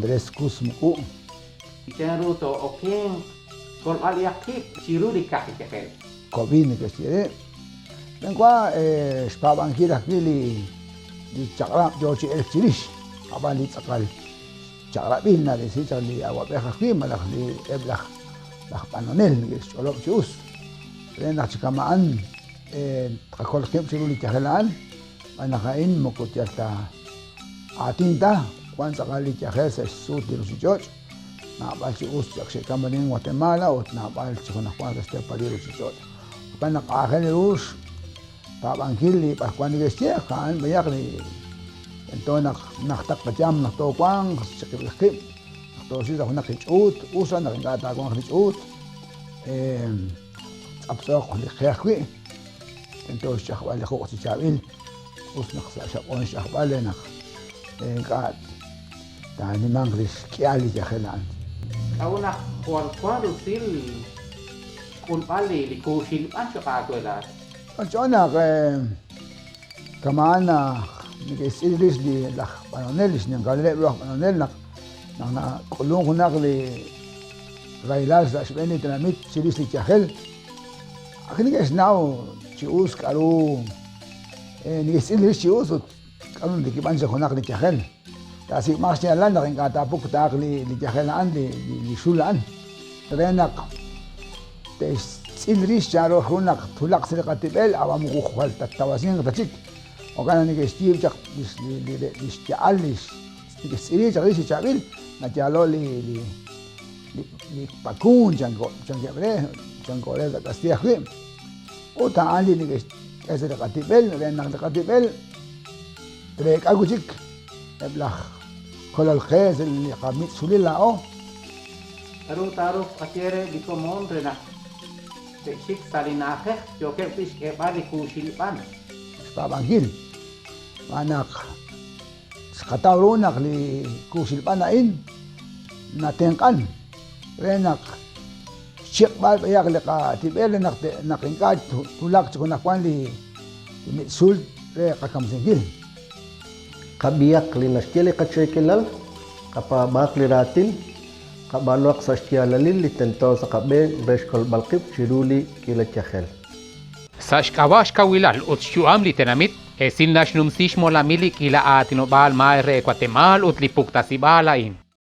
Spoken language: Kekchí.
Andrés Cuz Muku'. Chanru too'okenq xkolb'al li qib' chiru li kaqi yajel? Covid neke'xye re. Xb'eenwa xpaab'ankil ajwi' li li chaq'rab' yo chi elk chirix, ab'an li tz'aqal chaq'rab'il narisi chaq li awab'ej ajwi' malaj li eb' laj laj b'anonel neke'xch'olob' chi us re naq chi kama'an tqakol qib' chiru li yajel a'an, xb'aan naq a'in moko yal ta aatin ta, wan tz'aqal li yajel sa' xsuut li ruchich'och', naab'al chi us ak xe'kam arin Guatemala ut naab'al chi junajwa sa' xteepal li ruchich'och'. Jo'kan naq aajel ru xpaab'ankil li b'arwan neke'xye, a'an b'ayaq li tento naq najtaq qayam naq toowanq chiqib'il qib', naq tooxik sa' junaq li ch'uut, us raj naq ink'a' taawanq li ch'uut, tz'aptz'ooq li qe ajwi', tento xch'ajb'al li quq' chi chaab'il, us naq sa' xaq'on xch'ajb'al re naq ink'a' taanimanq li xk'ihal li yajel a'an. K'a'ut naq jwal wank rusil xk'ulb'al li kuuxil b'an cho'q aawe laa'at? Ch'olch'o naq kama'an naq neke'xtz'il rix li laj b'anonel, li xninqaleb' ru aj b'anonel naq naq nak'ulunk junaq li rahilal sa' xb'een li tenamit chirix li yajel, ak neke'xnaw chi us k'a'ru neke'xtz'il rix chi us ut K'aru natikib'ank chaq junaq li yajel? Taasik'manq xyaalal naq ink'a' taapuktaaq li yajel a'an, li xul a'an, re naq te'xtz'il rix chanru ru naq twulaq sa' li qatib'el, ab'an moko jwal tattawasinq ta chik. Jo'kan naq neke'xyiib' chaq li xya'al, neke'xtz'ili chaq rix chi chaab'il, nayaalo' li pakuun chankeb' re, chanko re sa' kastiiy ajwi'. Ut a'an li neke'xk'e sa' li qatib'el re naq li qatib'el treek'a wi' chik eb' laj kolol qe sa' li qamitz'xulil laa'o. K'aru taaruuq tqaye reheb' li komon re naq te'xik sa' li na'ajej yookeb' wi' xk'eeb'al li kuuxil b'an? Xpaab'ankil, xb'aan naq xqataw ru naq li kuuxil b'an a'in natenq'an re naq xchiq'b'al b'ayaq li qatib'el re naq naq ink'a' twulaq chi junajwan li mitz'xul re qakamsinkil. Qab'ihaq li naxye li qacheekelal, qapaab'aaq li raatin, qab'aanuhaq sa' xyaalalil li tento sa' qab'een re xkolb'al qib' chiru li k'iila yajel. Sa' xk'ab'a' xkawilal ut xyu'am li tenamit, esil naxnumsi xmolamil li k'iila aatinob'aal maay re Watemaal ut li puktasib'aal a'in.